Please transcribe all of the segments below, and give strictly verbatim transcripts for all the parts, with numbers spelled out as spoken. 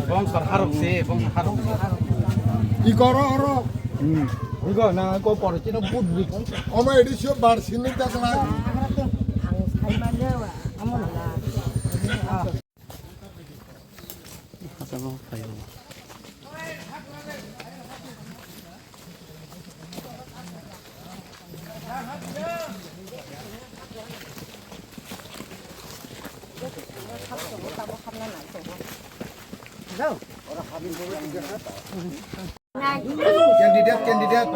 Bong sar harok se, bong harok se. Iko oro, oro. Hmm. Iko na ko por chino but but. Oma edi sio bar sini tak na. Candidate, candidate.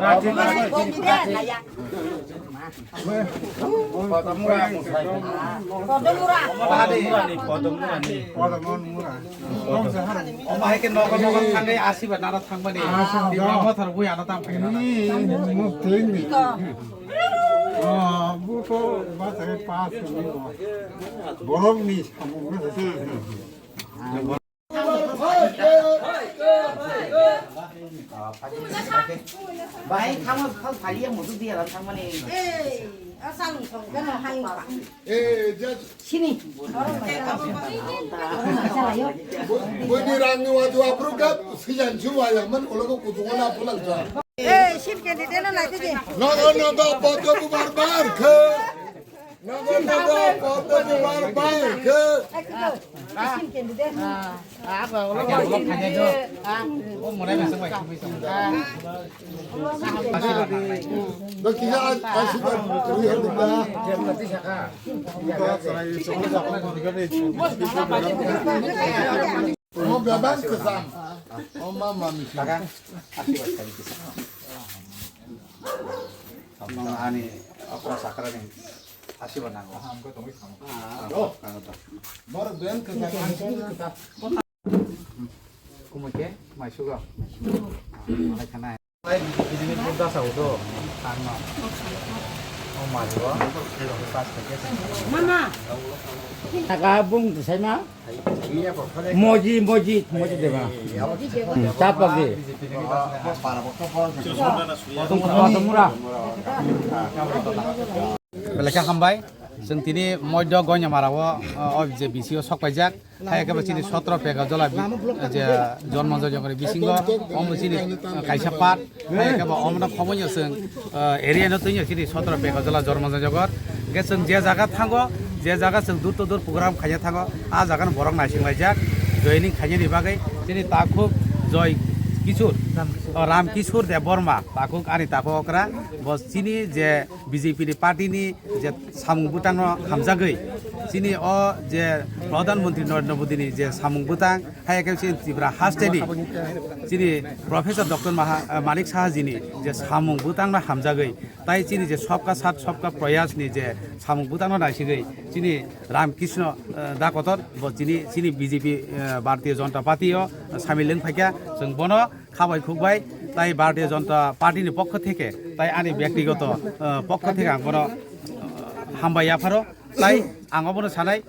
Omo hai khe nogo nogo thangwi asiba nara thangmani. Tibra mothor bui ano tang phaina. Borok ni samung. Bai, thango, phal phaliya mudu diya lang thangmani. Ei, a salung song gano hang ba. Sini. Boni rangni wadu abruk gap sijan chu waya man ologo kutungo na pulang ja. Ei, sin candidate na nai tiji. Nogo nogo boto bubar bar khe. Nogo nogo boto bubar bar khe. Omo bebak kwcham. Omo mami. Ani okra sakra ni asiba nango. Borok ben kwcham. Kumui khe maisugo. Malai khanai. Ai, bini buddha sao do. Tangma. O mari o. Mama. Taka bung tu sai ma. Moji, moji, moji deba. Hmm, tapa ge. Kotomura. Belai khe hambai. Chwng tini Moido Goinamara o, o, o je B C o sok paijak. Hai khe bo chini sotro pega jola bi-, je Jonmo Jogori bisingo, omo chini kaisa part. Hai khe bo omo no khoboi no chwng, ah, area no twi no chini sotro pega jola Jonmo Jogor. Hwnkhe chwng je jaga thango, je jaga chwng door to door program khaina thango, ah jaga no borok naising laijak, joining khainani bagwi chini takhuk Joy Kishore, oh, Ram Kishore Debbarma, takhuk ani takhuk okra, bo chini je B J P ni party ni je samung bwtang no hamjagwi, chini o je Pradhan Mantri Narendra Modi ni je samung bwtang, hai khe chini Tripura haste ni chini Professor Doctor Maha-, eh, Manik Saha ji ni je samung bwtang no hamjagwi, tai chini je Sabka Saath Sabka Prayas ni je samung bwtang no naisigwi, chini Ram Krishna, eh, da kotor bo chini, chini B J P, eh, Bharatiya Janata Party o samil wng phaikha, chwng bono khabai khukbai, tai Bharatiya Janata Party ni pokho theke, tai ani byaktigoto, ah, pokho theke ang bono, ah, hambai yapharo, tai ang obono sanai,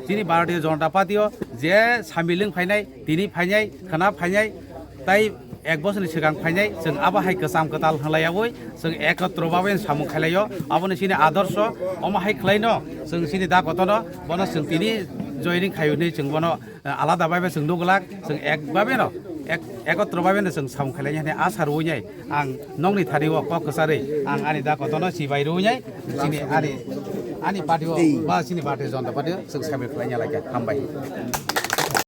chini Bharatiya Janata Party o je samil wng phainai, tini phainai, khwna phainai, tai ek bosorni swkang phainai, chwng abo hai kwcham kwtal hwnlaiyawi, chwng ekotro babe samung khailaio, aboni chini adorsho, omo hai khwlaino, chwng chini da kotono, bono chwng tini joining khaio hinwi chwng bono alada babe chwng nukglak, chwng ek babe no, ek, ekotro babe no chwng samung khailai hwnwi asa rwui nai ang nokni thani o kok kwcharwi ang ani da kotono chibai rwui nai chini ani, ani party o ba chini Bharatiya Janata Party o chwng samil khlaina laikha. Hambai.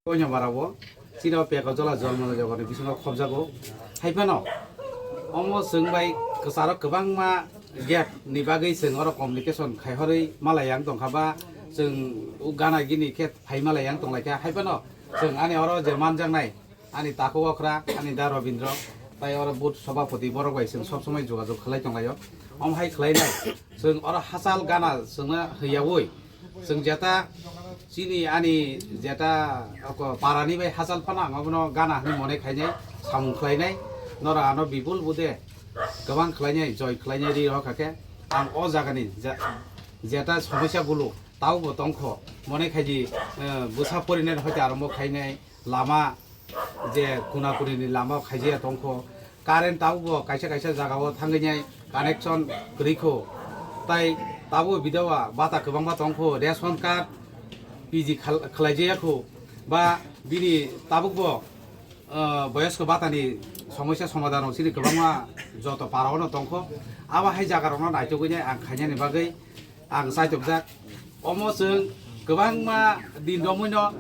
Koinamara o chini o peko jola Jonmo Jogor ni bisingo khobjago. Hai phano omo chwng bai kwcharo kwbangma gap ni bagwi chwng oro communication khai horwi malai ang tongkha ba chwng gana gini khe phai malai ang tonglaikha. Hai phano chwng ani oro je manjaknai ani takhuk okra, ani da Robindro, tai oro booth sobhapoti borok bai chwng sob somoi jogajog khlai tonglaio. Omo hai khlainai chwng oro hachal gana chwngno hwyaui chwng jeta chini ani jeta oko parani bai hachal phano ang obono gana hwnwi mone khainai, samung khlainai, nora ano bipul bude kwbang khlainai, joi khlainai ri rokha khe ang o jagani ja-, jeta somosya bulu tabukbo tongkho. Mone khaidi, eh, bwsa porinai hoite arombo khainai lama je kuna kunini lama khaijiya tongkho. Current tabukbo kaisa kaisa jagao thangwi nai connection kwrwikho. Tai tabuk bidowa bata kwbangma tongkho, ration card P G khal-, khlaijaya kho. Ba bini tabukbo, eh, boyosko batani somosya somadhan rok chini kwbangma joto para ono tongkho. Abo hai jaga rokno naitugwi nai ang khainani bagwi ang chaitokjak. Omo chwng kwbangma din romwino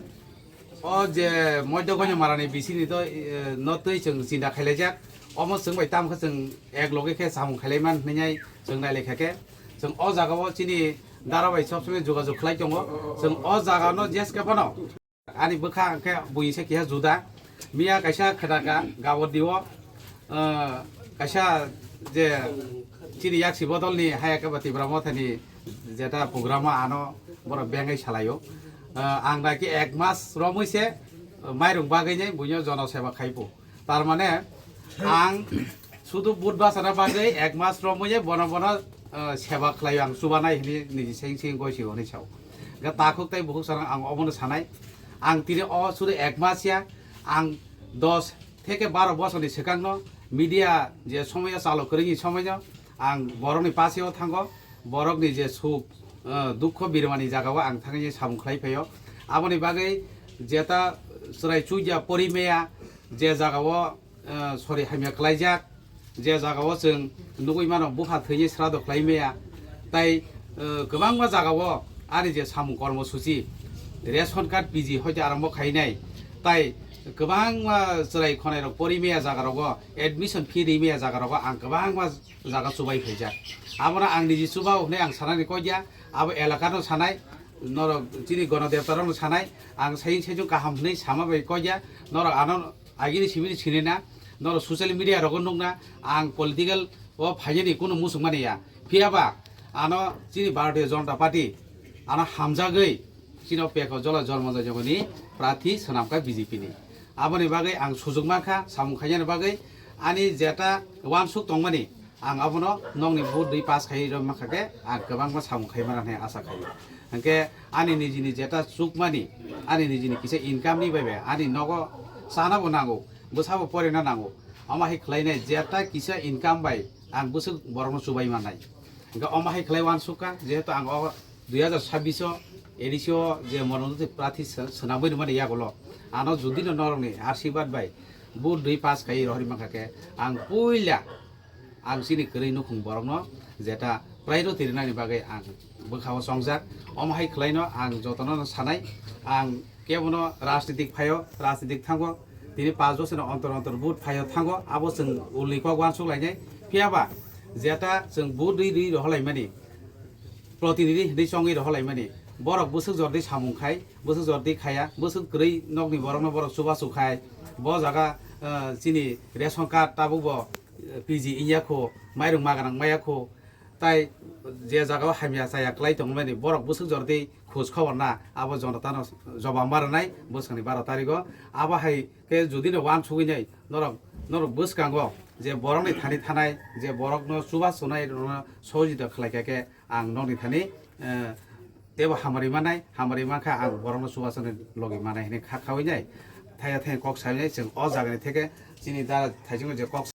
o je Moidya Goinamara ni bisini to, eh, no twi chwng chinta khailaijak. Omo chwng bai tamo khe chwng ek loge khe samung khailaiman hinwi chwng nailaikha khe. Chwng o jaga o chini dara bai sob somoi jogajog khlai tongo. Chwng o jaga no jeske phano ani bwkha hwnkhe buini se keha juda. Miya kaisa khataka gabor diwo, eh, kaisa je chini yaksi bodolni haya khe ba Tipra Mothani jeta program o ano borok bengai salaio. Eh, ang naki ek mas romwi se, eh, mairung bagwi nai buino jono seba khaipo. Tar mane ang sudu but bachana bagwi ek mas romwi bono bono, eh, seba khlaio, ang chubanai hinwi niji seng seng goi si hwnwi sao. Ga takhuk tai bukhuk sarang ang obono sanai. Ang tini o sudu ek mas ya, ang dos theke baro bosorni swkangno media je somoyo chalo kwrwngni somoino ang borokni paseo thango, borokni je suk, eh, dukho birmani jagao ang thangwi samung khlai phaio. Aboni bagwi jeta chwrai chuya porimeya je jagao, eh, sori hamya khlaijak, je jagao chwng nugwi mano bupha thwini srado khlai maya, tai, eh, kwbangma jagao ani je samung kormo suchi ration card P G hoite arombo khainai, tai kwbangma chwrai khonai rok pori maya jaga rogo admission fee ri maya jaga rogo ang kwbangma jaga chubai phaijak. Abono ang niji chuba hwnwi ang sanani kok ya, abo elaka no sanai, norok chini gonodebta rok no sanai, ang saying sayung kaham hwnwi sama bai kok ya, norok ano agini sibini sinina, norok social media rogo nukna, ang political o phainani kunu musuk mani ya. Phiyaba ano chini Bharatiya Janata Party ano hamjagwi chini o pekho jola jormo jagoni prathi swnamkha B J P ni. Aboni bagwi ang sujuk mankha samung khainani bagwi ani jeta wansuk tongmani. Ang abono nokni vote rwi pass khai rw mankha khe ang kwbangma samung khai mana hwnwi asa khaio. Hwnkhe ani nijini jeta chukmani, ani nijini kisa income ni bai bai ani nogo chana bo nango, bwsa bo porina nango. Omo hai khlainai jeta kisa income bai ang bwswk borokno chubai mannai. Hwnkhe omo hai khlai uansukha, jehetu ang o dui hazar sabbish o A D C o je Mononoto Prathi sw-, swnamwi rwmani yagulo ano jodi no norokni arsibad bai vote rwi pass khai rohorwi mankha khe ang puila ang chini kwrwi nukhung borokno jeta priority rwnani bagwi ang bwkhao chongjak. Omo hai khlaino ang jotono sanai, ang kebono rajnitik phaio, rajnitik thango, tini panch bochorni ontor ontor vote phaio thango, abo chwng ulni kok uansuk lainai. Phiyaba jeta chwng vote rwi rwi rohorlaimani, protinidhi hinwi chongwi rohorlaimani, borok bwswk jordi samung khai, bwswk jordi khaya, bwswk kwrwi nokni borokno borok chubachu khai, bo jaga, eh, chini ration card tabukbo, eh, P G wngya kho, mairung maganang maya kho, tai je jagao hamya chaya klai tongmani borok bwswk jordi khoj khobor na, abo jonotano jobab ma rwnai bwskangni baro tarigo. Abo hai khe jodi no uansugwi nai norok, norok bwskango je borokni thani thanai, je borokno chubachu nai, norokno sohojita khlai kha khe, ang nokni thani, eh, teibo hamari manai, hamari mankha ang borokno chubachu nai logi manai hinwi kha khawi nai. Thaya thaya kok sawi nai, chwng o jagani theke chini dara thaichungo je kok